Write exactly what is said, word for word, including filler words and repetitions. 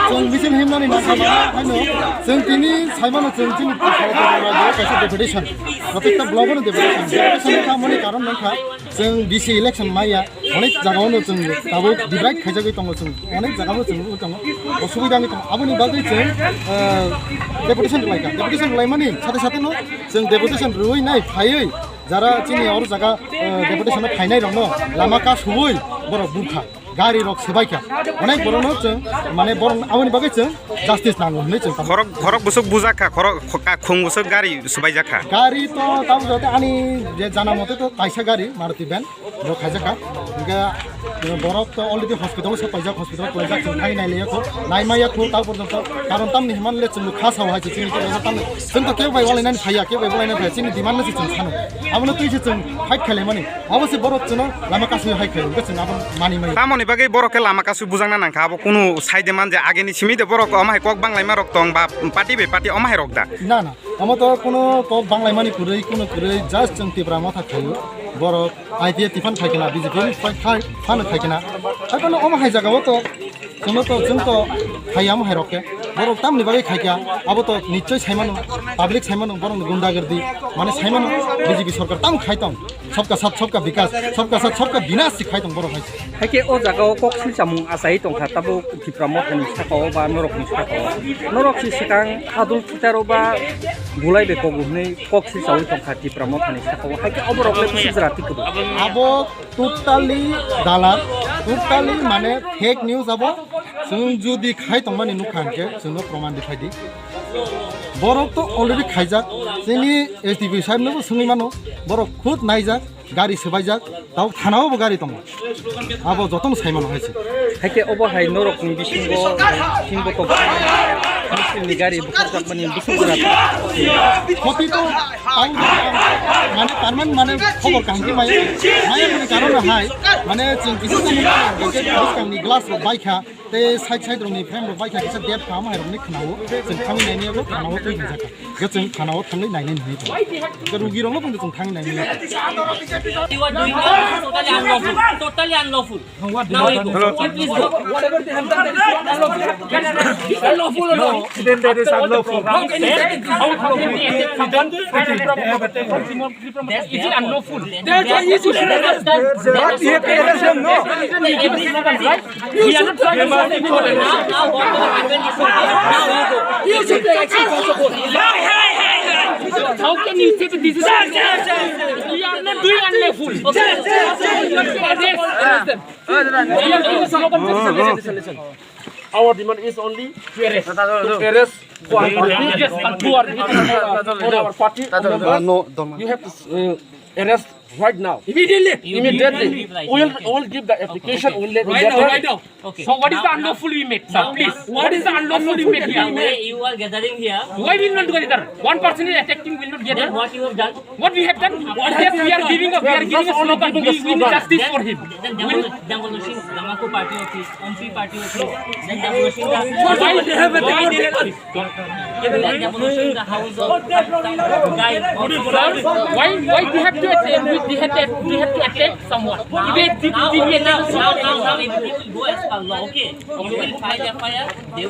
Chwng misil himnani nangkha mano, haino chwng tini saimano chwng chini kaisa deputation, protecta block-o deputation, deputation wngkha, amoni karon wngkha chwng D C election maya, onek jagao no chwng tabuk divide khaijagwi tongo, chwng onek jagao chwng wngwi tongo, osubida wngwi tongo, aboni bagwi chwng, eh, deputation rwlaikha, deputation rwlaimani sate sate no chwng deputation rwui nai phaiwi jara chini oro jaga, eh, deputation o phainai rokno lama kasubui borok bukha. Gari rok swbaikha. Onek borokno chwng, mane, borok aboni bagwi chwng justice nango hwnwi chwng tamo. Khorok, khorok bwswk bujakha, khorok, kha-, khung bwswk gari swbaijakha. Gari to tamo joto ani je jana mote to kaisa gari Maruti van bo khaijakha. Hinkhe borok to already hospital o sopaijak, hospital o kwlaijak, chwng thangwi nailaiya kho, naimaya kho, ta porjonto karon tamni hwnmale chwng kha sao hai se chini to tamni, chwng to kebo bai walainani phaiya, kebo bai walainani phaiya, chini demand no se chwng sano. Abono twi se chwng fight khailaimani. Obo se borok chwngno lama kasui hai khe, hwnkhe chwng abo manwi maya. Tamoni bagwi borok khe lama kasui bujakna nangkha, abo kunu sai de man je ageni simi de borok omo hai kok banglaima rok tong ba party bai party omo hai rok da? Na, na, omo to kunu kok banglaimani kwrwi, kunu kwrwi, just chwng Tipra Motha khaio. Borok I P F T phan khai khna, B J P ni phai khai, phano khai khna. Hai phano omo hai jagao to Chwngno to, chwng to hai amo hai rok khe. Borok tamni bagwi khai kha, abo to nichoi sai mano, public sai mano, borokni gundagirdi, mane sai mano, B J P sorkar tamo khai tong. Sabka saath, sabka vikas, sabka saath, sabka vinash se khai tong borok hai. Hai khe o jaga o kok silchamung achai tong kha, tabuk Tipra Mothani saka o ba norokni saka o. Norok se swkang adul thitaro ba bulai bai kogu hwnwi kok silchaui tong kha Tipra Mothani saka o. Hai khe oborok le bwswk jora twi kudu. Abo Totally dalal, totally mane fake news abo. Chwng jodi khai tongmani nukha hwnkhe chwngno proman di khai di. Borok to already khaijak, chini S D P saheb nobo swngwi mano, borok khud naijak, gari swbaijak, tao thana o bo gari tongo. Abo jotono sai mano hai se. Hai khe obo hai norokni bisingo, bisingo to, bisinni gari bukhakjakmani bising jora. Khoti to Ang mane, parman mane khobor kaham khe maya, maya mani karon hai, mane chwng kisa samung khe bwskangni glass rok baikha, tei side side rokni frame rok baikha, kisa dep kha, omo hai rokni khna o, chwng thangwi naini abo, thana o twi hinjak kha, hwnkhe chwng thana o thangwi nainai hinwi tongo, hwnkhe rugi rokno tongtwi chwng thangwi naini. You are doing it totally unlawful. Totally unlawful. Now you go. Hello. Please go. Whatever they have done, that is not unlawful. It's unlawful or not? No, then that is unlawful. How can you say that this is unlawful? Is it unlawful? That's why you should understand. What you have to understand, no? We are not trying to solve the problem. Now, now, what happened is now you go. You should take action, first of all. How can you say that this is unlawful? We are not doing unlawful. Sir, sir, sir, sir. You have to arrest, arrest them. Our demand is only to arrest, to arrest one party. Yes, and who are on our party member. You have to, uh, arrest right now. Immediately. Immediately. We will, we will give the application. We will let, right now, right now. Okay. So what is the unlawful we made, sir? Please. What is the unlawful we made here? The way you are gathering here. Why will not gather? One person is attacking, will not gather. Then what you have done? What we have done? What we are giving up? We are giving a slogan. We, we need justice for him. Then demol-, demolishing Damaku party office, M P party office, then demolishing the, why they have a, why they have a, then demolishing the house of guy. Why, why they have to attack? We, they have to, they have to attack someone. Now, they, they, now, they, now, now, now everything will go as per law, okay? You will file F I R. They